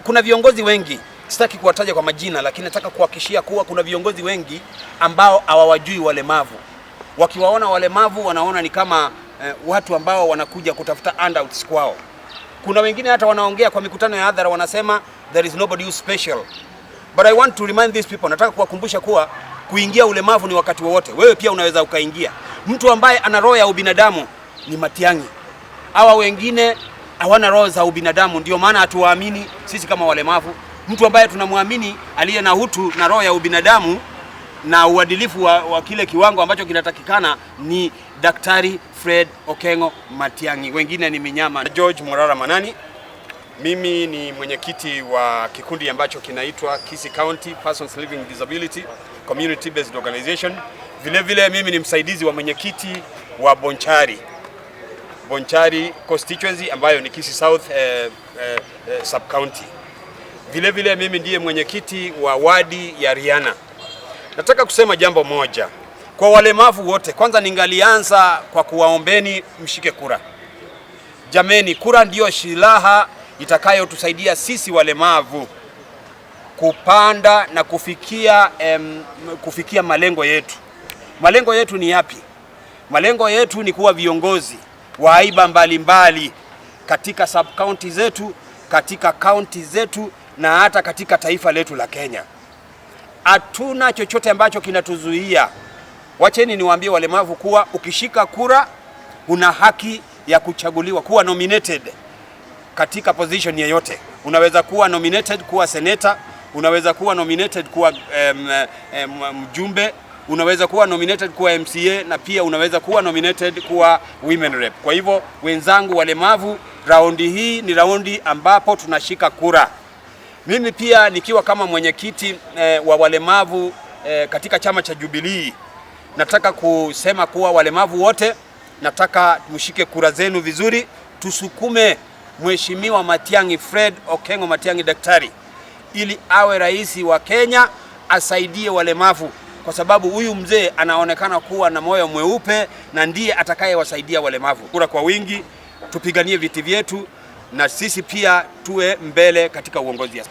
Kuna viongozi wengi, sitaki kuwataja kwa majina, lakini nataka kuhakikishia kuwa kuna viongozi wengi ambao hawawajui walemavu. Wakiwaona walemavu wanaona ni kama watu ambao wanakuja kutafuta handouts kwao. Kuna wengine hata wanaongea kwa mikutano ya hadhara wanasema there is nobody who's special. But I want to remind these people, nataka kuwakumbusha kuwa kuingia ulemavu ni wakati wowote. Wewe pia unaweza ukaingia. Mtu ambaye ana roho ya ubinadamu ni Matiang'i. Hawa wengine hawana roho za ubinadamu, ndio maana hatuwaamini sisi kama walemavu. Mtu ambaye tunamwamini aliye na utu na roho ya ubinadamu na uadilifu wa kile kiwango ambacho kinatakikana ni Daktari Fred Okengo Matiang'i, wengine ni minyama. George Morara Manani, mimi ni mwenyekiti wa kikundi ambacho kinaitwa Kisii County Persons Living with Disability Community Based Organization. Vile vile mimi ni msaidizi wa mwenyekiti wa Bonchari constituency ambayo ni Kisii South sub county. Vile vile mimi ndiye mwenyekiti wa wadi ya Riana. Nataka kusema jambo moja kwa walemavu wote. Kwanza ningalianza kwa kuwaombeni mshike kura. Jameni, kura ndiyo silaha itakayotusaidia sisi walemavu kupanda na kufikia malengo yetu. Malengo yetu ni yapi? Malengo yetu ni kuwa viongozi wa aiba mbalimbali katika sub county zetu, katika county zetu na hata katika taifa letu la Kenya. Hatuna chochote ambacho kinatuzuia. Wacheni niwaambie walemavu kuwa ukishika kura una haki ya kuchaguliwa kuwa nominated katika position yeyote. Unaweza kuwa nominated kuwa senator, unaweza kuwa nominated kuwa mjumbe, unaweza kuwa nominated kuwa MCA na pia unaweza kuwa nominated kuwa women rep. Kwa hivyo wenzangu walemavu, raundi hii ni raundi ambapo tunashika kura. Mimi pia nikiwa kama mwenyekiti wa walemavu katika chama cha Jubilee, nataka kusema kuwa walemavu wote, nataka mshike kura zenu vizuri, tusukume Mheshimiwa Matiang'i, Fred Okengo Matiang'i daktari, ili awe rais wa Kenya, asaidie walemavu, kwa sababu huyu mzee anaonekana kuwa na moyo mweupe na ndiye atakayewasaidia walemavu. Kura kwa wingi, tupiganie viti vyetu na sisi pia tuwe mbele katika uongozi.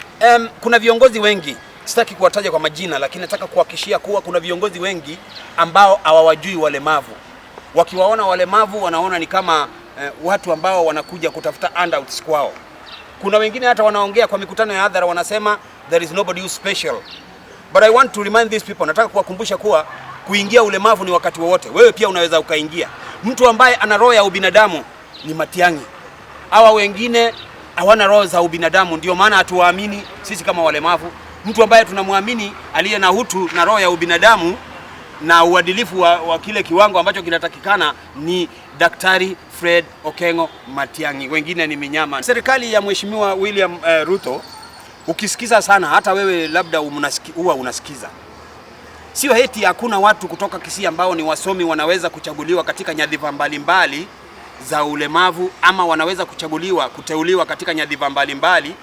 Kuna viongozi wengi, sitaki kuwataja kwa majina, lakini nataka kuhakikishia kuwa kuna viongozi wengi ambao hawawajui walemavu. Wakiwaona walemavu wanaona ni kama watu ambao wanakuja kutafuta handouts kwao. Kuna wengine hata wanaongea kwa mikutano ya hadhara wanasema there is nobody who's special. But I want to remind these people, nataka kuwakumbusha kuwa kuingia ulemavu ni wakati wowote. Wewe pia unaweza ukaingia. Mtu ambaye ana roho ya ubinadamu ni Matiang'i. Hawa wengine hawana roho za ubinadamu, ndio maana hatuwaamini sisi kama walemavu. Mtu ambaye tunamwamini aliye na utu na roho ya ubinadamu na uadilifu wa kile kiwango ambacho kinatakikana ni Daktari Fred Okengo Matiang'i, wengine ni minyama. Serikali ya Mheshimiwa William Ruto, ukisikiza sana, hata wewe labda huwa unasikiza, sio eti hakuna watu kutoka Kisii ambao ni wasomi wanaweza kuchaguliwa katika nyadhifa mbalimbali za ulemavu ama wanaweza kuchaguliwa kuteuliwa katika nyadhifa mbalimbali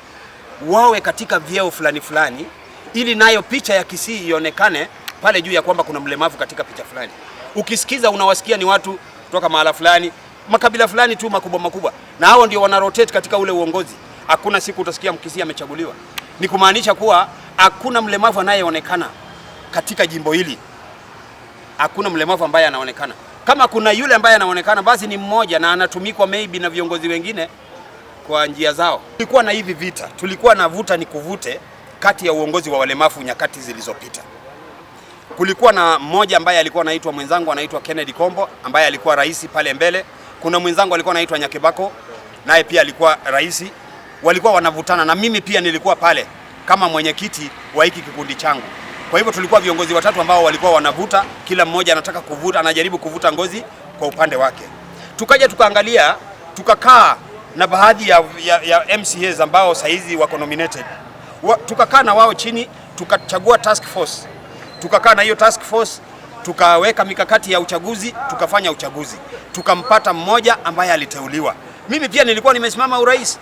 wawe katika vyeo fulani fulani, ili nayo picha ya Kisii ionekane pale juu ya kwamba kuna mlemavu katika picha fulani. Ukisikiza unawasikia ni watu kutoka mahala fulani, makabila fulani tu makubwa makubwa, na hao ndio wana rotate katika ule uongozi. Hakuna siku utasikia Mkisii amechaguliwa. Ni kumaanisha kuwa hakuna mlemavu anayeonekana katika jimbo hili, hakuna mlemavu ambaye anaonekana. Kama kuna yule ambaye anaonekana, basi ni mmoja na anatumikwa maybe na viongozi wengine kwa njia zao. Tulikuwa na hivi vita, tulikuwa na vuta ni kuvute kati ya uongozi wa walemavu nyakati zilizopita. Kulikuwa na mmoja ambaye alikuwa anaitwa, mwenzangu anaitwa Kennedy Kombo ambaye alikuwa rais pale mbele. Kuna mwenzangu alikuwa anaitwa Nyakebako, naye pia alikuwa rais. Walikuwa wanavutana na mimi pia nilikuwa pale kama mwenyekiti wa hiki kikundi changu. Kwa hivyo tulikuwa viongozi watatu ambao walikuwa wanavuta, kila mmoja anataka kuvuta, anajaribu kuvuta ngozi kwa upande wake. Tukaja tukaangalia, tukakaa na baadhi ya MCAs ambao saizi wako nominated. Tukakaa na wao chini, tukachagua task force, tukakaa na hiyo task force, tukaweka mikakati ya uchaguzi, tukafanya uchaguzi, tukampata mmoja ambaye aliteuliwa. Mimi pia nilikuwa nimesimama urais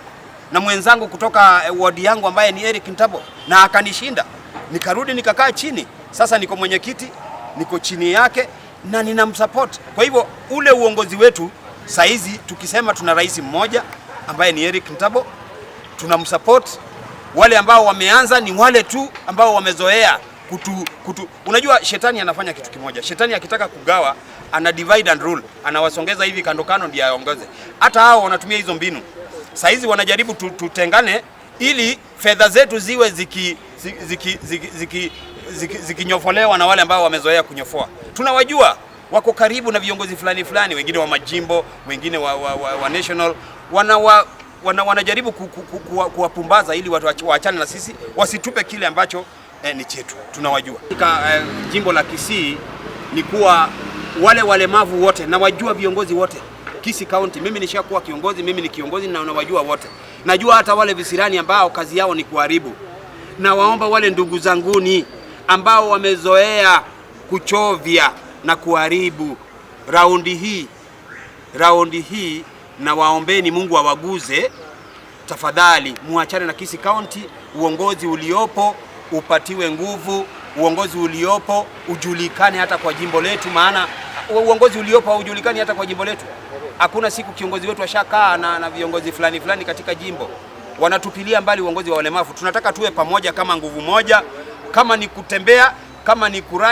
na mwenzangu kutoka wadi yangu ambaye ni Eric Ntabo na akanishinda. Nikarudi nikakaa chini, sasa niko mwenyekiti, niko chini yake na ninamsupport. Kwa hivyo ule uongozi wetu saizi tukisema tuna rais mmoja ambaye ni Eric Ntabo, tunamsupport. Wale ambao wameanza ni wale tu ambao wamezoea kutu. Unajua shetani anafanya kitu kimoja. Shetani akitaka kugawa ana divide and rule, anawasongeza hivi kando kando ndiye aongoze. Hata hao wanatumia hizo mbinu. Saizi wanajaribu tutengane ili fedha zetu ziwe zikinyofolewa na wale ambao wamezoea kunyofoa. Tunawajua wako karibu na viongozi fulani fulani, wengine wa majimbo, wengine wa national, wanajaribu kuwapumbaza ili watu waachane na sisi, wasitupe kile ambacho ni chetu. Tunawajua katika jimbo la Kisii ni kuwa wale walemavu wote na wajua viongozi wote Kisii County. Mimi nishakuwa kiongozi, mimi ni kiongozi na nawajua wote. Najua hata wale visirani ambao kazi yao ni kuharibu. Na waomba wale ndugu zanguni ambao wamezoea kuchovya na kuharibu, raundi hii na waombeni Mungu awaguze. Tafadhali muachane na Kisii County, uongozi uliopo upatiwe nguvu, uongozi uliopo ujulikane hata kwa jimbo letu, maana uongozi uliopo haujulikani hata kwa jimbo letu. Hakuna siku kiongozi wetu ashakaa na viongozi fulani fulani katika jimbo, wanatupilia mbali uongozi wa walemavu. Tunataka tuwe pamoja kama nguvu moja, kama ni kutembea, kama ni kura